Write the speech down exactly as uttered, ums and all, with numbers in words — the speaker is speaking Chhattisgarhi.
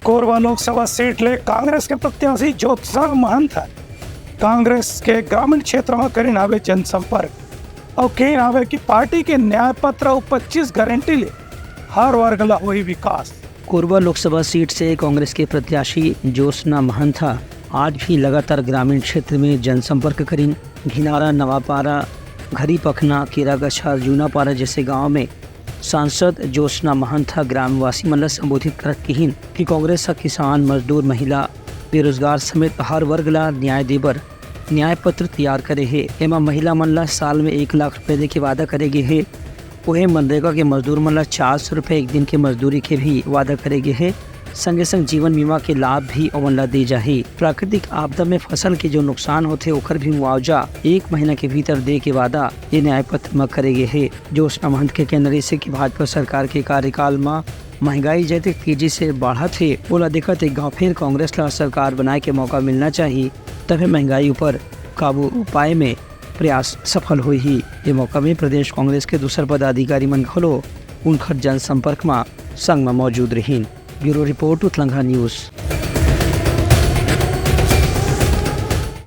कोरबा लोकसभा सीट ले कांग्रेस के प्रत्याशी ज्योत्सना महंत ह कांग्रेस के ग्रामीण क्षेत्र म करिन हावे जनसंपर्क अउ कहिन हावे कि पार्टी के न्याय पत्र अउ पच्चीस गारंटी ले हर वर्ग ला होही विकास। कोरबा लोकसभा सीट से कांग्रेस के प्रत्याशी ज्योत्सना महंत ह आज भी लगातार ग्रामीण क्षेत्र में जनसंपर्क करिन। घिनारा, नवापारा, घरीपखना, केरागछा, जूनापारा जैसे गांव में सांसद ज्योत्सना महंत ह ग्रामवासी मन ल संबोधित करत किहिन कि कांग्रेस ह किसान, मजदूर, महिला, बेरोजगार समेत हर वर्ग ला न्याय देबर न्याय पत्र तैयार करे हे। एमा महिला मन ला साल में एक लाख रुपए दे के वादा करे गे हे। उहे मनरेगा के मजदूर मन ला चार सौ रुपए एक दिन के मजदूरी के भी वादा करे गे हे। संगे संग जीवन बीमा के लाभ भी ओमन ला दे जाही। प्राकृतिक आपदा में फसल के जो नुकसान होथे, ओकर भी मुआवजा एक महीना के भीतर दे के वादा ये न्याय पत्र म करे गे हे। ज्योत्सना महंत के कहना रहिस हे कि भाजपा सरकार के कार्यकाल म महंगाई जतेक तेजी से बढ़त हे, ओला देखत एक घाव फिर कांग्रेस ला सरकार बनाए के मौका मिलना चाही, तभे महंगाई ऊपर काबू पाए में प्रयास सफल होही। ये मौका में प्रदेश कांग्रेस के दूसर पदाधिकारी मन घलो उनखर जनसंपर्क म संग म मौजूद रहिन। Bureau report, Utlangha news.